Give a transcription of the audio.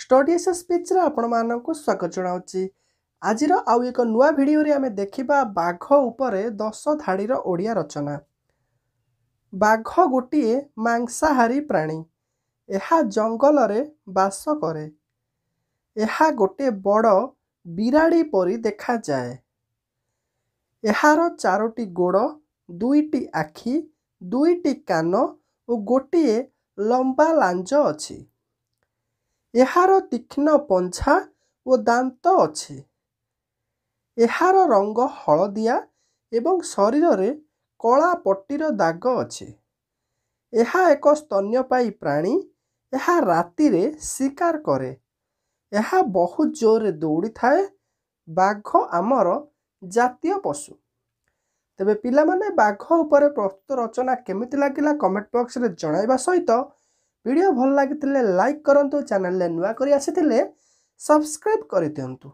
Study S ସ୍ପିଚ୍ରେ ଆପଣମାନଙ୍କୁ ସ୍ୱାଗତ ଜଣାଉଛି। ଆଜିର ଆଉ ଏକ ନୂଆ ଭିଡ଼ିଓରେ ଆମେ ଦେଖିବା ବାଘ ଉପରେ 10 ଧାଡ଼ିର ଓଡ଼ିଆ ରଚନା। ବାଘ ଗୋଟିଏ ମାଂସାହାରୀ ପ୍ରାଣୀ। ଏହା ଜଙ୍ଗଲରେ ବାସ କରେ। ଏହା ଗୋଟେ ବଡ଼ ବିରାଡ଼ି ପରି ଦେଖାଯାଏ। ଏହାର 4ଟି ଗୋଡ଼, 2ଟି ଆଖି, 2ଟି କାନ ଓ ଗୋଟିଏ ଲମ୍ବା ଲାଞ୍ଜ ଅଛି। ଏହାର ତୀକ୍ଷ୍ଣ ପଞ୍ଝା ଓ ଦାନ୍ତ ଅଛି। ଏହାର ରଙ୍ଗ ହଳଦିଆ ଏବଂ ଶରୀରରେ କଳା ପଟିର ଦାଗ ଅଛି। ଏହା ଏକ ସ୍ତନ୍ୟପାୟୀ ପ୍ରାଣୀ। ଏହା ରାତିରେ ଶିକାର କରେ। ଏହା ବହୁତ ଜୋରରେ ଦୌଡ଼ିଥାଏ। ବାଘ ଆମର ଜାତୀୟ ପଶୁ। ତେବେ ପିଲାମାନେ, ବାଘ ଉପରେ ପ୍ରସ୍ତୁତ ରଚନା କେମିତି ଲାଗିଲା କମେଣ୍ଟ ବକ୍ସରେ ଜଣାଇବା ସହିତ ଭିଡ଼ିଓ ଭଲ ଲାଗିଥିଲେ ଲାଇକ୍ କରନ୍ତୁ। ଚ୍ୟାନେଲରେ ନୂଆ କରି ଆସିଥିଲେ ସବସ୍କ୍ରାଇବ୍ କରିଦିଅନ୍ତୁ।